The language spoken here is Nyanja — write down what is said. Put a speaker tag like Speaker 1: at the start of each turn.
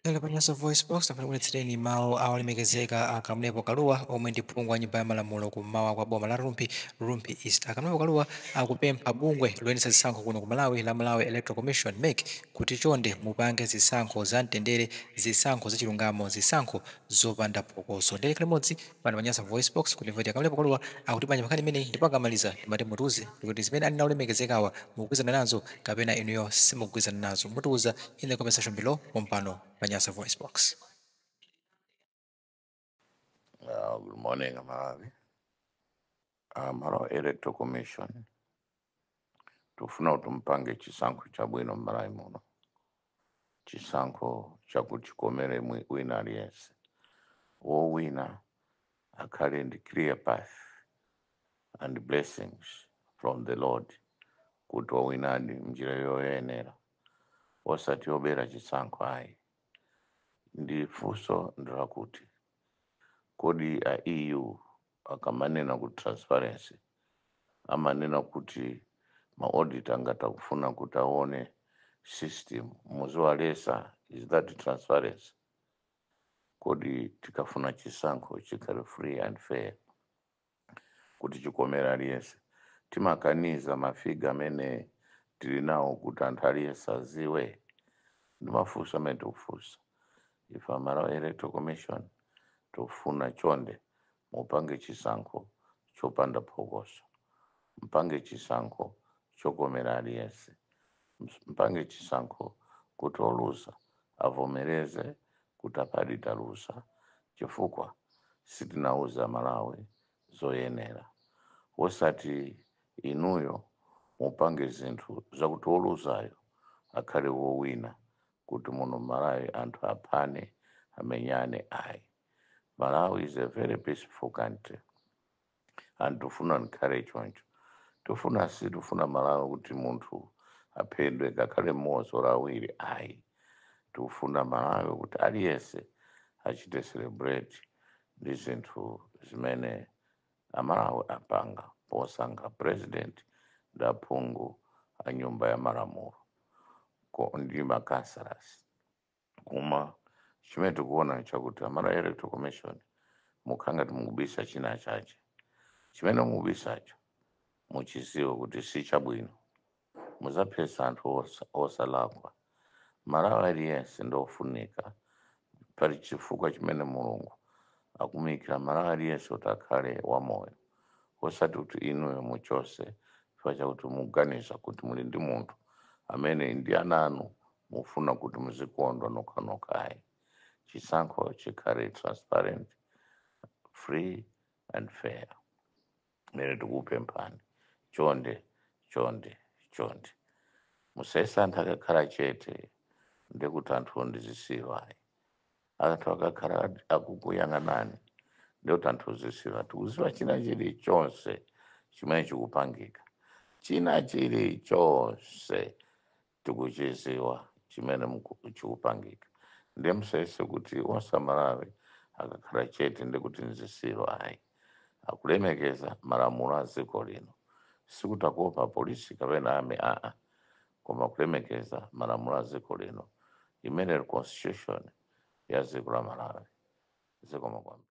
Speaker 1: Lero pa Nyasa VoiceBox tafuna mawu a olemekezeka a Kamlepo Kalua, omwe ndi phungu wa Nyumba ya Malamulo kummawa kwa boma la Rumphi, Rumphi East. A Kamlepo Kalua akupempha bungwe loyendetsa zisankho kuno ku Malawi la Malawi Electoral Commission, MEC, kuti chonde mupange zisankho za mtendere, zisankho zachilungamo, zisankho zopanda phokoso. Ndiye limodzi pano pa Nyasa VoiceBox kuti mveti a Kamlepo Kalua akuti bwanji nkhani imeneyi, ndipo akamaliza timati mutiuze kuti zimene anena olemekezekawa mukugwirizana nazo kapena inuyo simukugwirizana nazo. Mutiuza in the comment section below pompano pa Nyasa VoiceBox.
Speaker 2: Good morning, Malawi. Malawi Electoral Commission, tufuna kuti mpange chisankho chabwino m'Malawi muno, chisankho chakuti chikomere wina aliyense, wowina akhale ndi clear path and blessings from the Lord kuti wawinadi mnjira yoyenera, osati yobera chisankho ayi. Ndi funso ndilakuti, kodi a EU akamanena ku transparency, amanena kuti ma audit angati akufuna kuti aone system, muziwalesa? Is that transparency? Kodi tikafuna chisankho chikhale free and fair kuti chikomere aliyense, timakaniza ma figure amene tili nawo kuti anthu aliyense aziwe? Ndi mafunso amene tikufunsa ife a Malawi Electoral Commission. Tikufuna chonde mupange chisankho chopanda phokoso, mpange chisankho chokomera aliyense, mpange chisankho kuti oluza avomereze kuti apadi taluza chifukwa sitinauza Malawi zoyenera, osati inuyo mupange zinthu zakuti oluzayo akhale wowina, kuti muno Malawi anthu aphane, amenyane ayi. Malawi is a very peaceful country and tifuna ndikhale choncho. Tifuna, sitifuna Malawi kuti munthu aphedwe ngakhale mmodzi ora awiri ayi. Tikufuna Malawi kuti aliyense achite celebrate ndi zinthu zimene Amalawi apanga posankha president ndi aphungu a Nyumba ya Malamulo ndi ma councillors. Koma chimene tikuona chakuti Amalawi Electoral Commission mukhala ngati mukubisa china chache. Chimene mukubisacho muchiziwe kuti si chabwino, muzaphesa anthu osalakwa. Malawi aliyense ndofunika. Pali chifukwa chimene Mulungu akumikira Malawi aliyense kuti akhale wamoyo, osati kuti inuyo muchose chifukwa chakuti muganiza kuti muli ndi munthu amene ndi ana anu, mufuna kuti muzikondwa nokhanokha ayi. Chisankho chikhale transparent, free and fair. Mene tikupemphani, chonde, chonde, chonde, musayese anthu akakhala chete ndekuti anthu ndizisiwa ayi. Anthu akakhala akukuyang'anani ndekuti anthu zisiwa. Tikuziwa china chilichonse chimene chikupangika, china chilichonse tikuchiziwa chimene chikupangika. Ndiye musayese kuti onse Amalawi akakhala chete ndekuti nzisiwa ayi. Akulemekeza malamulo a dziko lino, sikuti akuopa polisi kapena army aa, koma kulemekeza malamulo a dziko lino imene constitution ya dziko la Malawi. Zikomo kwambiri.